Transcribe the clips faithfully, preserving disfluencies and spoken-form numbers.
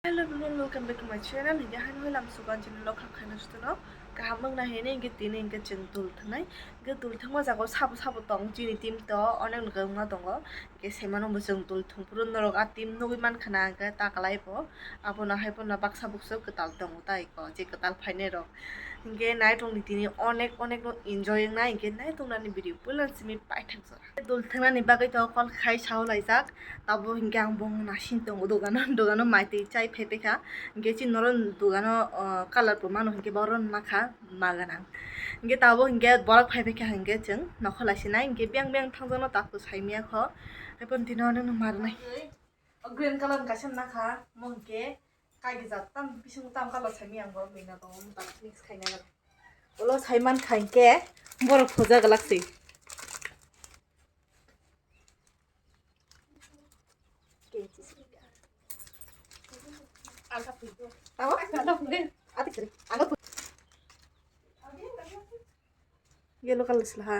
Hello everyone, welcome back to my channel. Hinkhe haino hoi lam sugan chini lokha khaina sutuno kaham wng nai hini hinkhe tini hinkhe chwng dul thangnai. Hinkhe dul thangma jago sabo sabo tong chini team to onek wngma tongo. Hinkhe semano bo chwng dul thung phuru norok a team nugui mankha na hinkhe ta kalai bo. Abono hai phano baksa buksa kwtal tongo tai ko je kwtal phainai rok. Hinkhe naitok ni tini onek onek no enjoy wngnai hinkhe naitok nani video puila simi paithak jora. Dul thangnani bagwi to call khai sao laijak. Tabuk hinkhe ang bong nasing tongo dogano, dogano mai twi chai phai paikha. Hinkhe chini noro dogano, o, colour bo mano hinkhe bohrok nakha ma gwnang. Hinkhe tabuk hinkhe borok phai paikha hinkhe chwng nokho laisinai hinkhe biyang biyang thangjakno takto saimiyakho. Haiphano tini ono nung marnai. O green colour ni kaisa nakha, mo hinkhe kagijak tam bising tam colour saimiyang bo bini tongo mota mix khainai. Ulo saimankha hinkhe borok thojaglak se. Yellow colour sila ha.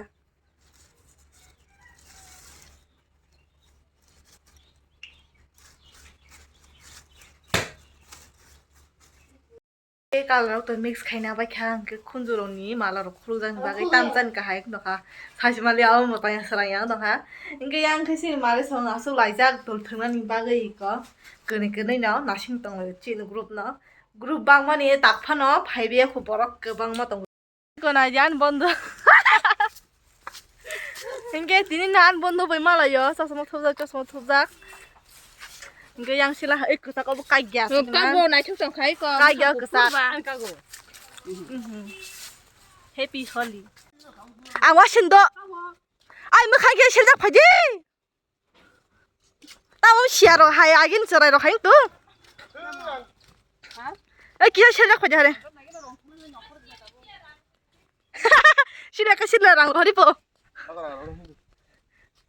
Tei colour rok to mix khaina bai kha, hinkhe khunju rok ni mala rok khulukjakni bagwi tamjani kahai wng tongkha. Sajimali abo mwtai swrang yang tongkha. Hinkhe yang khe chini mari song aswk laijak dol thwngnani bagwi iko. Kwnwi kwnwi no nasing tonglaio chini group no. Group bangmani tak phano phaibai kho borok kwbangma tongo. Kona yan bondo. Hinkhe tini nan bondo bai malayo, chosma thupjak, chosma thupjak. Hinkhe yang sila hai kwchak obo kagya. Kago naithok tong khai ko. Kagya kwchak. Kago. Mhm. Happy Holi. Ang wa sindo. Ai mwkhang khe siljak phaidi. Tamo siya rok hai agin cherai rok hai tu. Eh, kisa siya khoi jare. Sila ka sila rang hori po.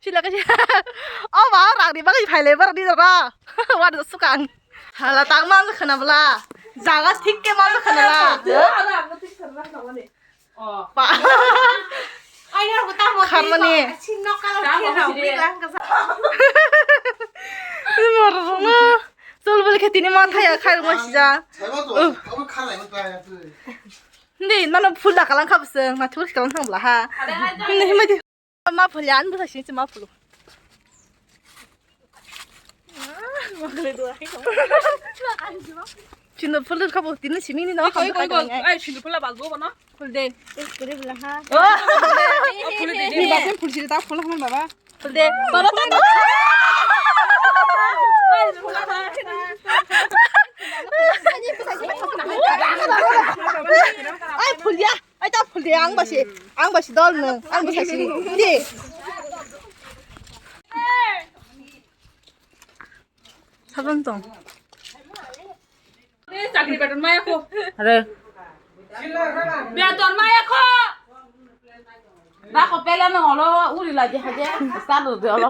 Sila ka sila. Oh, ba rang di bagai phai le bar di ra. Wa do sukang. Hala tang man khana bla. Jaga thik ke man khana la. Ba. Kharmani. Morong. Chol bole khe tini ma thaya khai rwma sija. Hindi, nano phul da kalang kha bwswng, na thur kalang thang bla ha. Hindi, himai di. Ma phul ya, an bwsa sini ma phul. Chino phul kha bo tini simi ni no. Koi, koi, koi. Ai, chino phul ba go no. Phul de. Kuri bla ha. Oh. Phul de. Ni ba phul sini ta phul ha baba. Phul de. Baba ta. Ai phul ya. Ai ta phul de ang basi, ang basi dol nung, ang basi sini. Di. Sabon tong. Chakri beton maya ko. Are. Beton maya ko. Ba ko pela no holo uri la je haje. Salo de holo.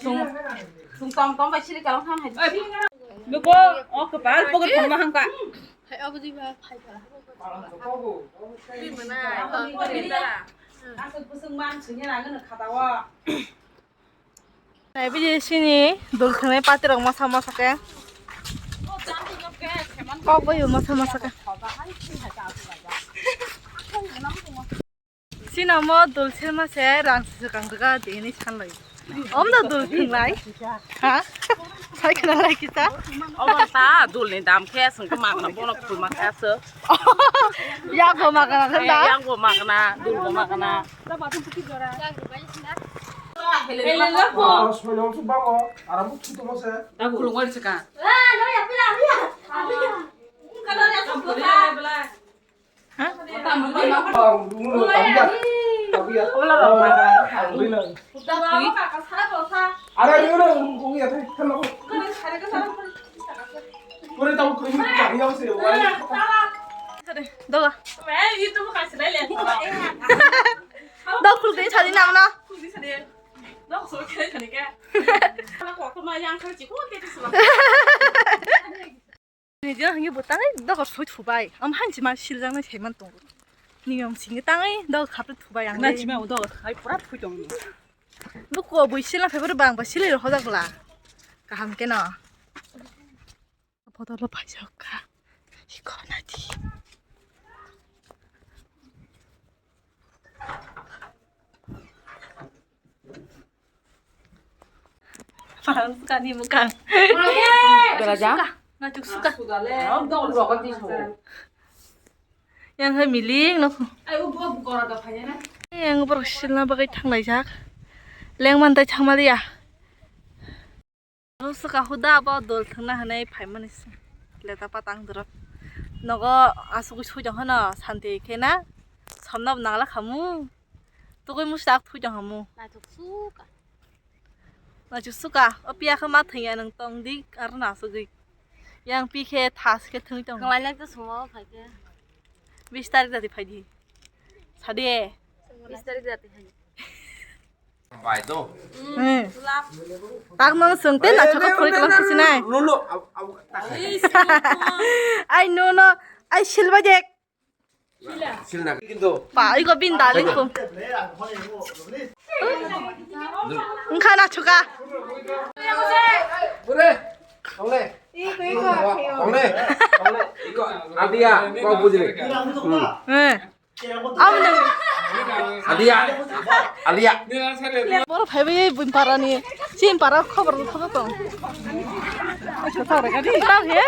Sung, sung tong tong ba siri kalang khan haje. Nuko o kepal pogot phangma hangka. Hai, abo di ba, hai, hai. Ang se bwswk man sini rang no khata o. Nai bidi sini dul thwngnai party rok masa masa khe. Kok bai masa masa khe. Sino mo dul selma se rang se kang daga de ni san lai. Om da dul thung lai. Ha? Sai khna lai kita. Obo ta dul ni dam khe sung ma khna bono phul ma kha se. Ya go ma khna da. Ya go ma khna, dul go ma khna. Soilong su bango, aram bu thuto mo se. Da khulung wari se ka. Ha? Doga. Dog phul kini sadi nang na. Nijak hinwi bo tangai dogo soi thubai. Am hanchi ma siljak nai saiman tongo. Niyom singwi tangai dogo khapri thubai ang. Na chima dogo khai pura thui tongo. Bo ko bui sila phai bang ba sila hojak bla. Kaham keno. Botolo paijak kha. Iko nadi. Parang suka ni mukang. Berajak? Suka. Najuk suka. Yang hai miling no. Yang borok silna bagwi thanglaijak. Lengman tai thangmaliya. Ang suka huda abo dol thwngna hinwi phaimani se. Leta patang dorok. Nogo asugwi sui tong hano santi khe na. Somna bo nangla khamu. Tugui musta ak thui tong hamu. Naithok suka. Naithok suka. O piya khe ma thwngya nwng tong di aro nasugwi. Yang pi khe thas khe thwngwi tong. Kwlai lai to suma o phai khe. Bis tarik dati phai di. Sadi. Bis tarik dati phai. Bai to. Hmm. Tak nang sung te na chokha phuri kala khusi nai. No, no, au, au, tak. Ai no no. Ai silba jek. Silna kintu. Pa, iko bin dali ko. Engkha na chuka. Bure. Tongle. Tongle. Tongle. Iko adia, kau bujili. Hmm. Eh. Aboni. Adia. Adia. Boro phaibai bun parani. Chin para khobor thok tong. Tang he.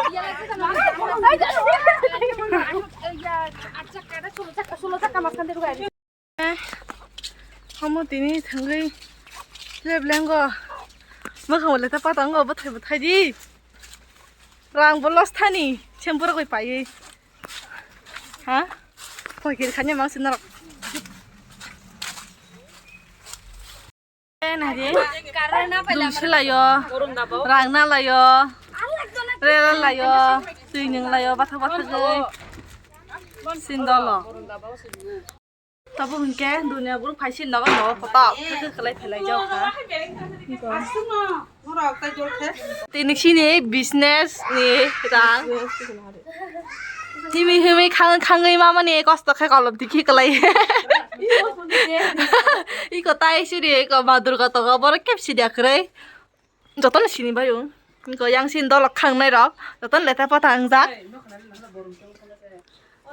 Omo tini thangwi leblengo. Mwkhang le ta patango bwthai bwthai di. Rang bo loss thani shampoo rogwi paiwi. Ha? Poikir khanya mang sinarok. Eh, nari. Dum silayo. Rang nalayo. Rela layo. Twi nung layo. Bathak bathak gwi. Sindolo. Tabuk hinkhe dunia group hai sin nogo nogo kotor khe khe kwlai phelai jao kha. Tini sini business ni rang. Himi himi khang khangwi mama ni kosto khe kolom dikhi kwlai. Iko tai siri iko ma durga tongo borok kep sidi akwrwi. Jotono sini bai o. Iko yang sini dolok khangnai rok. Jotono leta pota wngjak.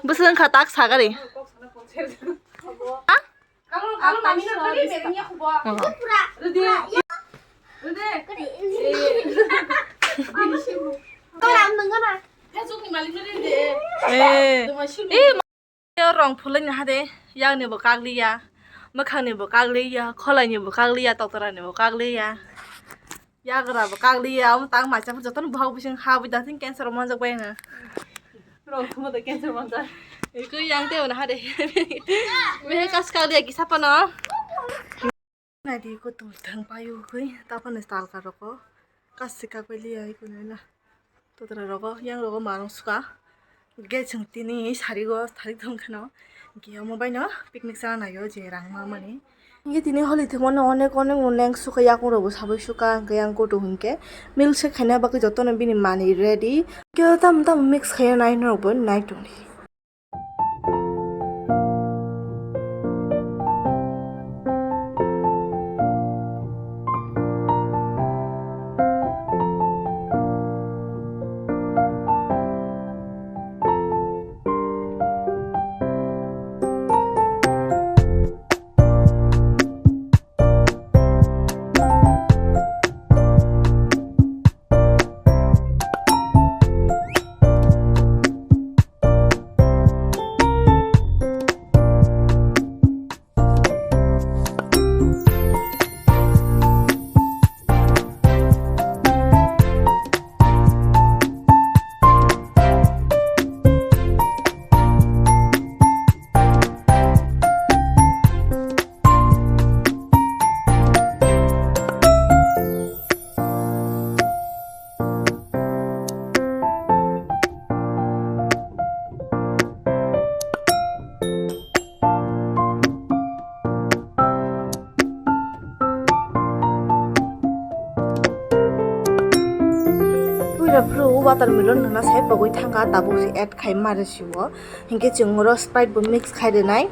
Bwswk wngkha tak sagari. Ha? Eh. Eh. Rong phulwi no hade, yakni bo kakliya, mwkhangni bo kakliya, kholaini bo kakliya, toktorani bo kakliya, yagra bo kakliya, omo tang maisa jotono buhak bising ha bui dating cancer manjak bai na. Rong thumwi da cancer manjak. Eko yang tei ono hade. Mehe kas kakliya kisa pano. Naidi ko tul thang payu koi, tapani talka roko. Kasi kakwai liya iko nai na. Totra rogo, yang rogo marong suka. Ge chwng tini sarigo, sarik thong kheno. Ge omo baino picnic chana naio je rang ma mani. Ge tini holi thwngmano onek onek no leng suka, yakung rogo sabai suka, hwnkhe yang koto hwnkhe milkshake khaina bagwi jotono bini manwi ready. Ge tam tam mix khaina nai norokbo nai tongdi. Puila phuru watermelon hwnna sai pogwi thangkha, tabuk se add khai ma rw sio, hinkhe chwng oro Sprite bo mix khai rwnai.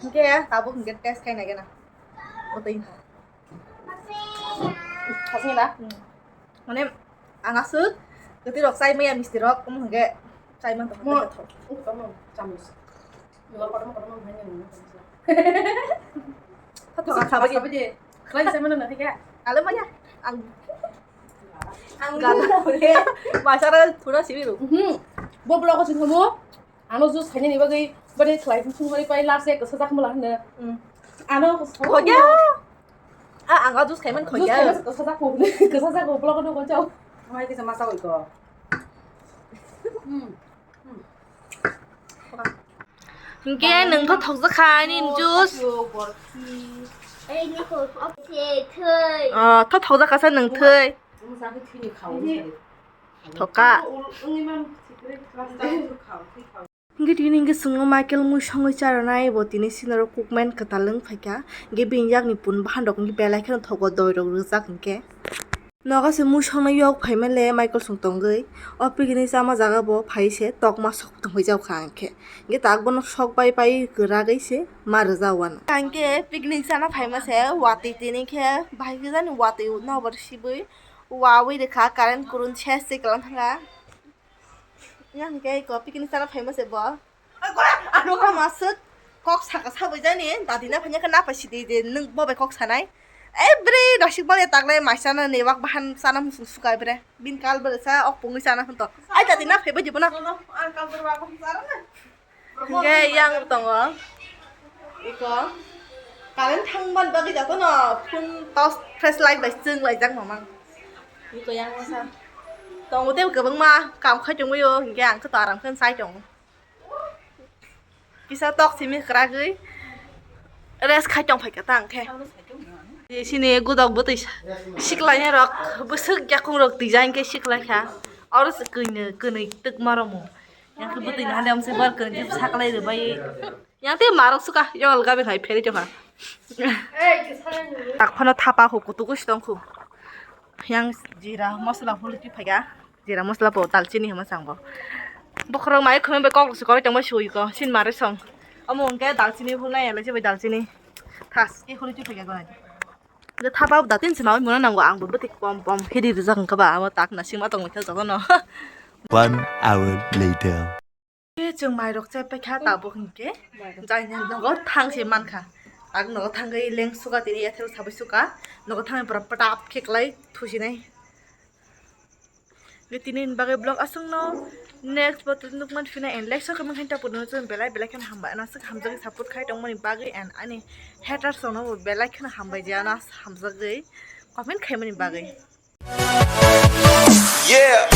Hingke tabuk hingke test khai nai gana. Otoi ha. Khasing na? Hmm. Mane ang aswk kwtwi rok chai maya misti rok, omo hingke chai man tong. Mo, tong. Uk tong, chamus. Numa kotorma kotorma bhai nang nang. Tha tha kha bai. Kha bai de. Khlai chai mano na kha. Ale maya. Ang. Ang gana. Masa ra thura siri ru. Hmm. Bo blog ko sing mo. Ano juice khainani bagwi bade khlai phung phung pai last e kwsa jak mala hwnwi. Hmm. Ano kwsa. Khoya. A ang juice khaiman khoya. Juice khaiman kwsa jak ko. Kwsa jak ko blog no ko chao. Mai kisa masa oi ko. Hmm. Hingke nung tho thokjak kha ani juice. Ei ni ko se thai. Ah, tho thokjak kha sa nung thai. Thoka. Hingke tini hingke chwngno Michael mui songwi charanai, bo tini sinaro cookman kwtal wng phaikha. Hingke bini yakni pun bahan rok hingke belai kheno thogo doi rok rijak hingke. Nogo se mui songno yok phaima le Michael song tongwi. O picnic chama jaga bo phai se tokma sok tongwi jak kha hingke. Hingke tak bono sok pai pai kwragwi se ma rijak wano. Hingke picnic chana phaima se watwi tini khe bahai khe jani watwi nobar sibwi. Wawi rikha current kurun ses se kwlwng thangkha. Yang hingke eko picnic chana phaima se bo. Ano kama swk kok saka sabai jani dadi na phanya khe na pasi de de nwng bo bai kok sanai. Ai bre dasik bal ya taklai mai chana ne wak bahan chana musung suka bre. Bin kal bre sa ok pungwi chana hwnto. Ai dadi na phaibai jibo na. Ang kal bre wak bahan chana na. Hingke yang tongo. Iko. Current thangmani bagwi jotono phone torch flashlight bai chwng laijak mamang. Iko yang masa. Tongo tei kwbangma kam khai tongwi o, hingke ang khe to aram khe sai tongo. Kisa tok simi kwragwi rest khai tong phaikha ta ang khe. Sini godok bwtwi siklainai rok bwswk yakung rok twijak hingke siklaikha. Oro se kwnwi kwnwi twkma rok mo. Yang khe bwtwi ni hande amse bar kwnwi saklai rwbai. Yang tei marok suka, yang alga bai hai pheri tongkha. Tak phano thapa ho kutugo si tongkhu. Yang jira masala holo twi phaikha. Jira masala bo dalchini hwnma chang bo. Bokhorok mai khumui bai kok se koroi tongma sui ko. Sin mare song. Omo hwnkhe dalchini holo nai alai se bai dalchini. Thas ke holo twi phaikha gonai. Thapa bo datin se nawi mano nango ang bo bwtwi pom pom hidi rijak hwnkha ba amo tak na sima tongwi khe jotono. One hour later. Khe chwng mairok chai paikha tabuk hinkhe. Jaini nogo thang se mankha. Ang nogo thangwi leng suka tini yathel sabai suka. Nogo thangwi pura pwtap khe kwlai thusinai. Tini ni bagwi vlog aswkno next bo nukman phina and like so comment khaina tapuni belai belai kheno hambai. Ano aswk hamjagwi support khai tongmani bagwi and ani haters rokno bo belai kheno hambai je ano hamjagwi comment khaimani bagwi. Yeah.